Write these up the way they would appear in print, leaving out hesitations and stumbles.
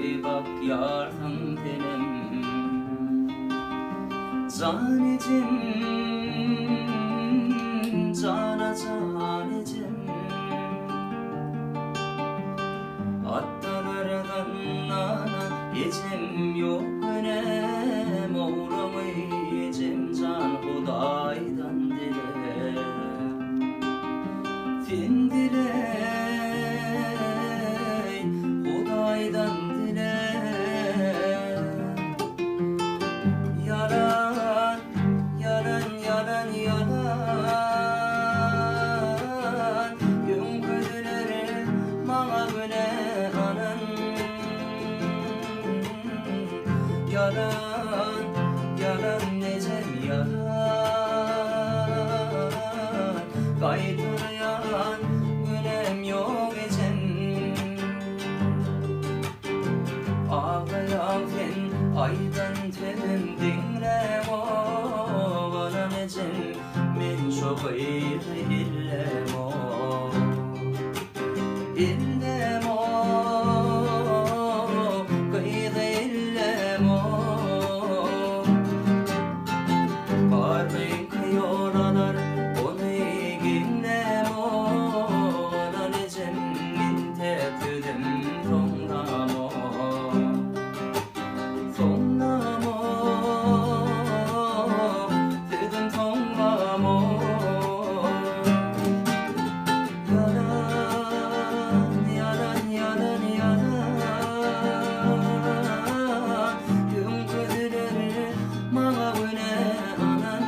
Belki bakýarsyň senem. Jan ejem, jana jan ejem. Atdalardan nana ejem ýok günem ogluňy ejem jan Hudaýdan dile. Sen dile, Hudaýdan dile. Ýalan, ýalan, ýalan, ýalan. Öňküdiler maňa güne anan. Ýalan, ýalan ejem ýalan. Gaýtalaýan günem ýok ejem. Aglaýaň sen aýdan sözüm diňlämok Anam ejem men şo gyzy ellämok Ellämok gyzy ellämok Garryňky ýol alar ony geňlämok Anan ejem Entek sözüm soňlamok, soňlamok, sözüm soňlamok. Ýalan, ýalan, ýalan, ýalan, Öňküdiler maňa güne anan.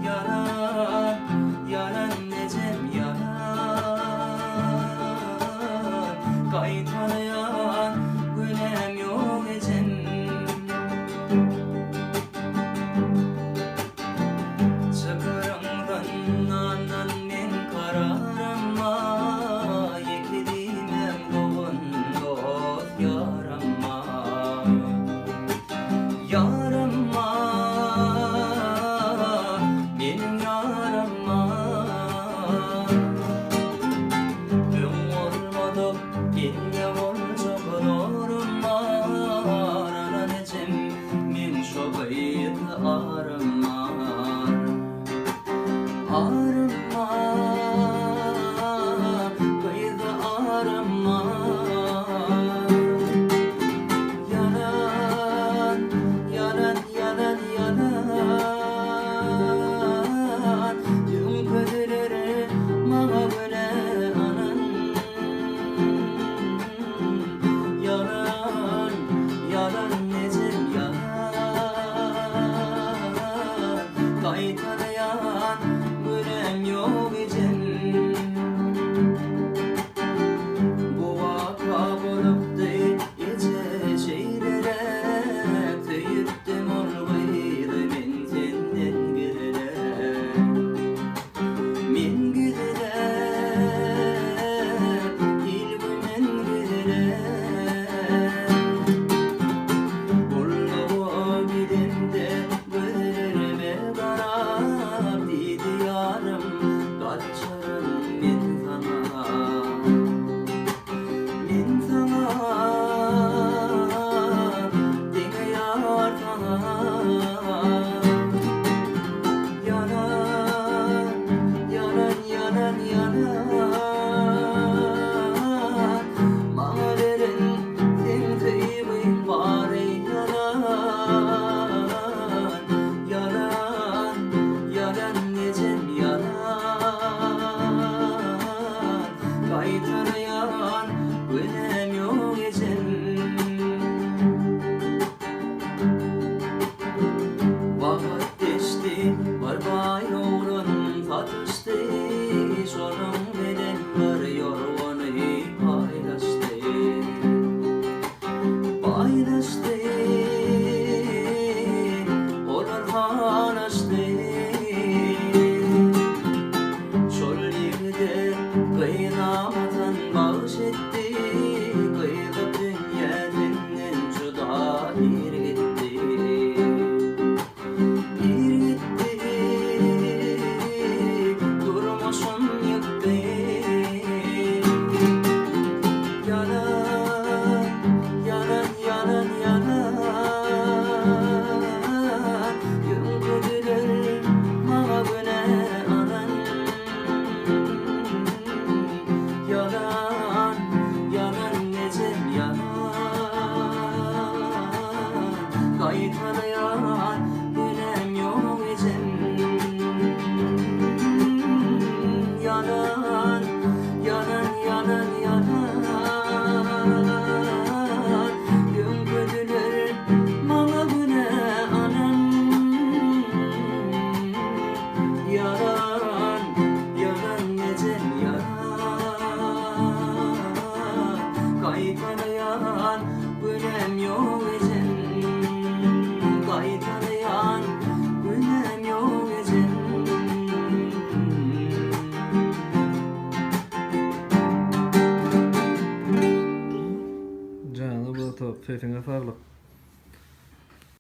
Ýalan, ýalan ejem ýalan, Gaýtalaýan günäm ýok ejem. Çykaryňdan nandan meň kararym-a, Ýeke diýmem dogan, dost, ýaram-a. Ýaram-a, meniň ýaram-a. Öň bolmadyk, indi boljak zorum bar, Anan ejem, meň şo gyz arym bar. Arym bar, gyz arym bar. Ýalan, ýalan, ýalan, ýalan, Öňküdiler maňa güle anan. Ýalan, ýalan ejem ýalan, Gaýtalaýan günäm ýok ejem. Bu waka bolupdy eje şeýleräk, Söýüpdim ol gyzy men senden gizläp. Men gizläp, il-günden gizläp. Gulluga gidemde gözlerime garap diýdi ýarym gaçaryn men saňa. Men saňa diňe ýar saňa. Ýalan, ýalan, ýalan, ýalan. Maňa beren seň söýgiň bary ýalan. Ýalan, ýalan ejem ýalan. Gaýtalaýan günäm ýok ejem. Wagt geçdi, bir baý oglan satyşdy, Şonuň bilen bir ýorgany paýlaşdy. Paýlaşdy, olar halaşdy. Şol ýigide gynamatan bagyş etdi, Gyzyp dünýä senden juda ir gitdi. Ir gitdi, durmuşym ýykdy. Ýalan, ýalan ejem ýalan. Gaýtalaýan günäm ýok ejem. Gaýtalaýan günäm ýok ejem. Jana bu top sesiňe saglyk.